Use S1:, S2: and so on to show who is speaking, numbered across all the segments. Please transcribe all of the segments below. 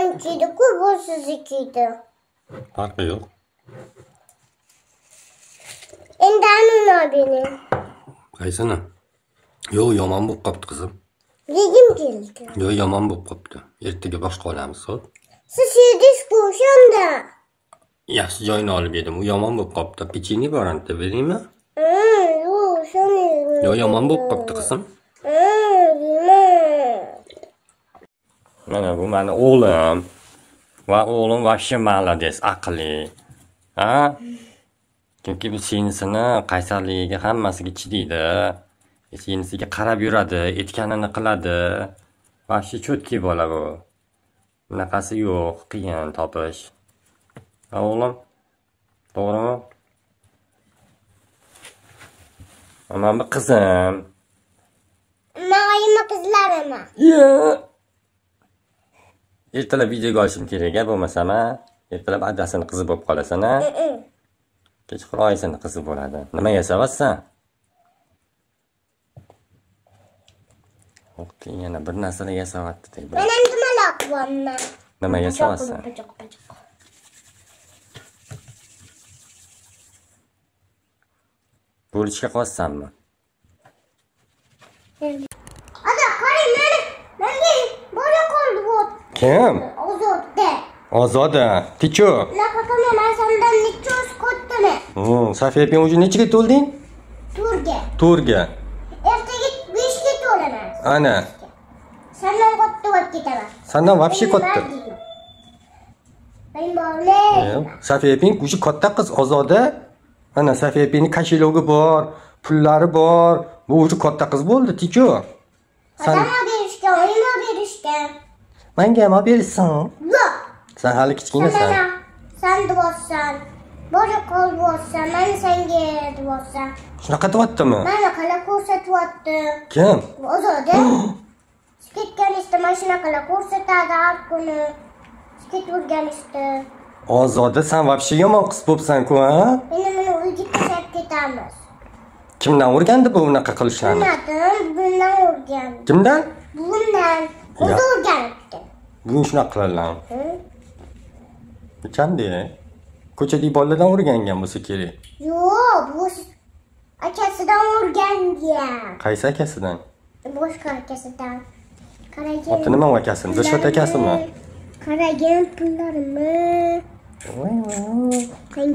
S1: Oyimniki edi-ku, bu sizniki edi.
S2: Farqi yo'q.
S1: Endi anuni bering.
S2: Qaysini? Yo'q, yomon bo'lib qopti qizim.
S1: Yegim keldi.
S2: Yo'q, yomon bo'lib qopti. Ertaga boshqa olamiz, xo'p?
S1: Siz yedingiz-ku o'shanda.
S2: Yaxshi joyini olib yedim. U yomon bo'lib qopti. Pechenye bor anta, beraymi?
S1: Yo'q, o'shani.
S2: Yo'q, yomon bo'lib qopti qizim. Mana bu meni o'g'lim. Va o'g'lim вообще молодец, aqlli. Ha? Chunki bu singlisini qaysarligiga hammasiga chidaydi. Singlisiga qarab yuradi, aytganini qiladi. Вообще cho'tki bola bu. Bunaqasi yo'q, qiyin topish. Ha o'g'lim? To'g'rimi? Mana bu qizim.
S1: Men oyimni qizlarimi?
S2: Yo'q. Ertalab videoga olishim kerak, a bo'lmasam, ertalab adasini qizi bo'lib qolasan, a? Kechqurun oyisini qizi bo'ladi. Nima yasayapsan? O'qing, yana bir narsani yasayapti deydi.
S1: Men ham dumaloq bo'laman.
S2: Nima yasayapsan? Bo'lishga qo'ysanmi?
S1: Ada, qarang meni. Menga bola qoldi bu.
S2: Kim?
S1: Ozoda.
S2: Ozoda, tichu.
S1: Laqaqama, men sendan necha oz kattaman.
S2: Safiya opa, o'zi nechaga to'lding?
S1: 4ga.
S2: 4ga.
S1: Ertaga 5ga to'laman.
S2: Ana.
S1: Sendan katta bo'lib ketaman.
S2: Sendan вообще katta.
S1: Men bola.
S2: Safiya opa, o'zi katta qiz Ozoda. Ana Safiya opaning koshelogi bor, pullari bor. Bu o'zi katta qiz bo'ldi, tichu.
S1: Sen berishgan, oyim berishgan.
S2: Menga ham olib berishsin.
S1: Yo'q.
S2: Sen hali kichkinasan.
S1: Sen duosan. Bola qo'l bo'lsa, men senga duosan.
S2: Shunaqa deyaptimi?
S1: Mana qala ko'rsatyapti.
S2: Kim?
S1: Ozoda. Ketganishda mashina qila ko'rsatadi har kuni. Ketaverganishda.
S2: Ozoda, sen вообще yomon qiz bo'psan-ku, ha?
S1: Endi buni uyga tashlab ketamiz.
S2: Kimdan o'rgandi bu unaqa qilishlarni?
S1: Bilmadim, bundan o'rgandi.
S2: Kimdan?
S1: Bundan. O'zi o'rganibdi.
S2: Bugun shunaqa qiladilar. Qanday? Ko'chadagi bolalardan o'rgangan bo'lsa kerak.
S1: Yo'q, bu akasidan o'rgangan.
S2: Qaysi akasidan?
S1: Boshqa akasidan. Qaragin.
S2: Oti nima u akasini? Dilshod akasimi?
S1: Qaragin pullarimni.
S2: Voy voy.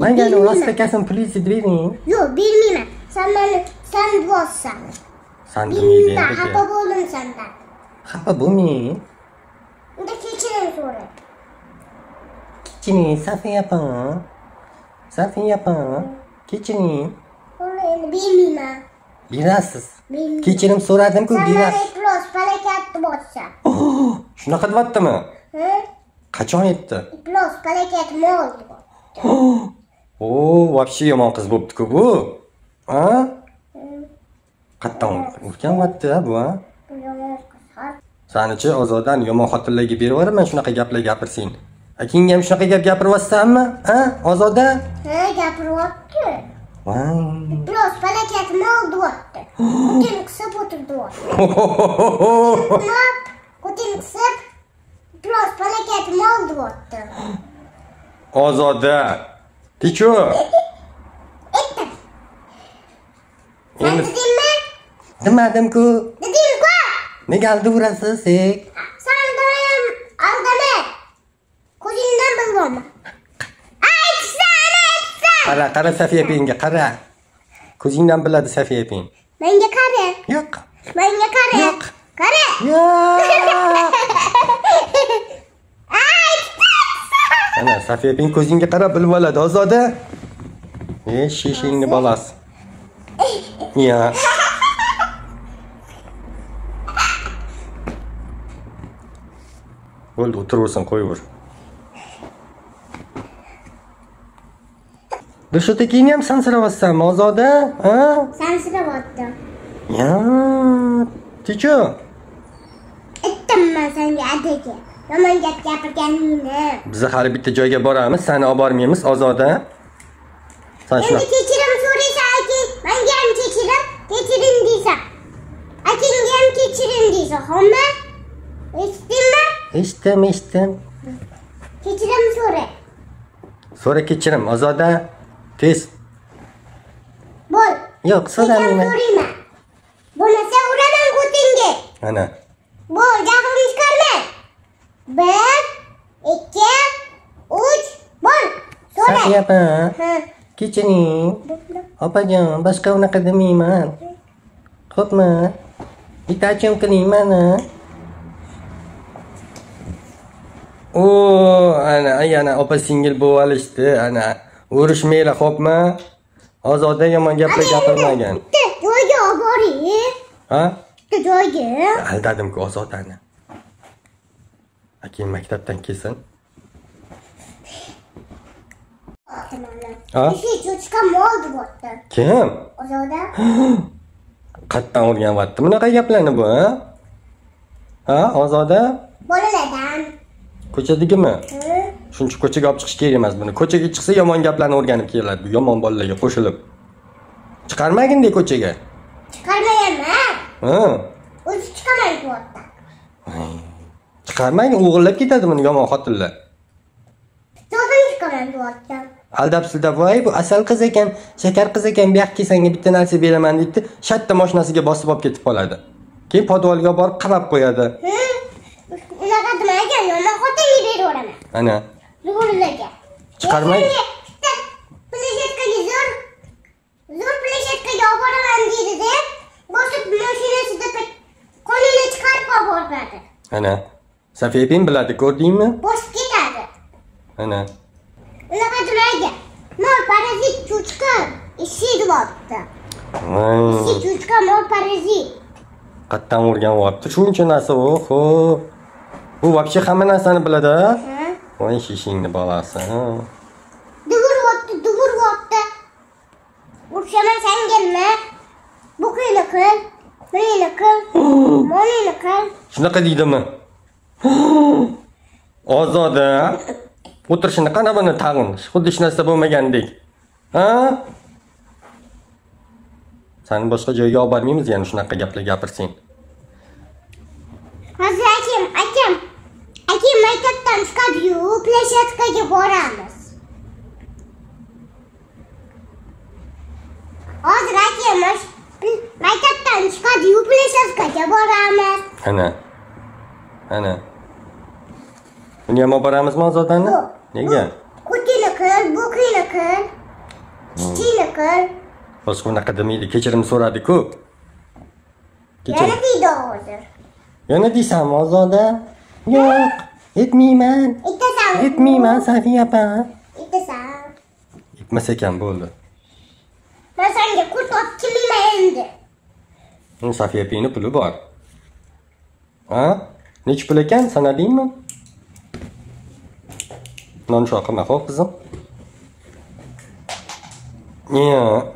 S2: Menga rost akasini pulingizni bering.
S1: Yo'q, bermayman. Sen meni sen bossan.
S2: Sen demaydi endi.
S1: Xafa bo'ldim sendan.
S2: Xafa bo'lmang.
S1: Unda kechirim so'ra.
S2: Kechiring, Safiya opa. Safiya opa, kechiring.
S1: Endi bermayman.
S2: Berasiz. Kechirim so'radim-ku, berasiz.
S1: Sen meni iflos palakat deyapsan.
S2: Shunaqa deyaptimi? Qachon aytdi?
S1: Iflos palakat mol deyapti.
S2: O, вообще yomon qiz bo'pti-ku bu. Ha? Qattan o'rganyapti bu, ha?
S1: Yomon qiz.
S2: Sanichi Ozodan yomon xotinlarga berib yuboraman shunaqa gaplar gapirsang. Akingga ham shunaqa gap gapiryapsanmi? Ha, Ozoda?
S1: Ha, gapiryapti.
S2: Voy.
S1: Iflos palakat mol deyapti. Qo'tini qisib o'tirdi. Qo'tini qisib iflos palakat mol deyapti.
S2: Ozoda. Tichu.
S1: Aytdim. Sen dedingmi?
S2: Demadim-ku.
S1: Dedim-ku.
S2: Nega aldaverasiz, ey?
S1: Sen aldama, aldama. Ko'zingdan bilmayman. Aytsan, aytsan.
S2: Qara, qara Safiya opangga, qara. Ko'zingdan biladi Safiya opang.
S1: Menga qara.
S2: Yo'q.
S1: Menga qara.
S2: Yo'q.
S1: Qara.
S2: Yo'q.
S1: Aytsan.
S2: Ana Safiya opang ko'zingga qarab bilib oladi, Ozoda. Ey, shishingni bolasi. Ya. Bo'ldi, o'tiraversin, qo'yaver. Dilshod akangni ham sansirayapsanmi, Ozoda? Ha?
S1: Sansirayapti.
S2: Ya, tichu.
S1: Aytdim men senga adaga. Yomon gap gapirganingni.
S2: Biz hali bitta joyga boramiz, seni olib bormaymiz, Ozoda. Sen shuna.
S1: Endi kechirim so'raysan, aka, menga ham kechirim, kechirim deysan. Akangga ham kechirim deysan, xo'pmi? Eshitdingmi?
S2: Eshitdim, eshitdim.
S1: Kechirim so'ra.
S2: So'ra kechirim, Ozoda. Tez.
S1: Bo'l.
S2: Yo'q, so'ramayman.
S1: So'rayman. Bo'lmasa uraman ko'tingga.
S2: Ana.
S1: Bo'l, jahlimni chiqarma. 1 2 3 bo'l. So'ra.
S2: Safiya opa. Kechiring. Opajon, boshqa unaqa demayman. Xo'pmi? Bitta achim qiling mani. O, ana, yana opa singil bo'lib olishdi. Ana, urushmanglar, xo'pmi? Ozoda yomon gaplar gapirmagan.
S1: Bitta joyga olib boring.
S2: Ha?
S1: Bitta joyga.
S2: Aldadim-ku Ozodani. Keyin maktabdan kelsin. Ha?
S1: Cho'chqa mol deyapti.
S2: Kim?
S1: Ozoda.
S2: Qatdan o'rganyapti bunaqa gaplarni bu, ha? Ha, Ozoda?
S1: Bolalardan.
S2: Ko'chadagimi? Shuncha ko'chaga olib chiqish kerak emas buni. Ko'chaga chiqsa yomon gaplarni o'rganib keladi, bu yomon bolalarga qo'shilib. Chiqarmagin-da ko'chaga.
S1: Chiqarmayman.
S2: Ha.
S1: O'zi chiqaman deyapti.
S2: Chiqarmagin, o'g'irlab ketadi buni yomon xotinlar.
S1: O'zim chiqaman deyapti.
S2: Aldab sildab, voy bu asal qiz ekan, shakar qiz ekan, bu yoqqa kelsang bitta narsa beraman deydi, shatta mashinasiga bosib olib ketib qoladi. Keyin podvalga borib qamab qo'yadi.
S1: Unaqa demagan, yomon xotinga beraveraman.
S2: Ana.
S1: Zo'rlarga.
S2: Chiqarmang.
S1: Bitta plashetkaga zo'r plashetkaga olib boraman deydi-da, bosib mashinasida qo'lini chiqarib olib boradi.
S2: Ana. Safiya opang biladi, ko'rdingmi?
S1: Bosib ketadi.
S2: Ana.
S1: Unaqa demagan. Mol parazit cho'chqa eshik deyapti. Eshik cho'chqa mol parazit.
S2: Qatdan o'rganyapti shuncha narsa, oho. Bu вообще hamma narsani biladi, a? Voy shishingni bolasi.
S1: Duguryapti, duguryapti. Urushaman senga nima? Buqini qil, birini qil, molini qil.
S2: Shunaqa deydimi? Ozoda, o'tirishini qana buni tag'in, xuddi hech narsa bo'lmagandek. Ha? Seni boshqa joyga olib bormaymiz, yana shunaqa gaplar gapirsang.
S1: Hozir akam maktabdan chiqadi-yu, plashetkaga boramiz. Hozir akam maktabdan chiqadi-yu, plashetkaga boramiz.
S2: Ana. Ana. Buni ham olib boramizmi Ozodani? Nega?
S1: Ko'tini qil, bo'qini qil, chichini qil.
S2: Boshqa unaqa demaydi, kechirim so'radi-ku.
S1: Yana deydi hozir.
S2: Yana deysanmi Ozoda? Yo'q, etmayman.
S1: Etasan.
S2: Etmayman Safiya opa.
S1: Etasan.
S2: Etmas ekan bo'ldi.
S1: Men senga qurt olib kelmayman endi.
S2: Safiya opangning puli bor. Ha? Necha pul ekan, sanadingmi? Non qilma, xo'p qizim. Yo'q.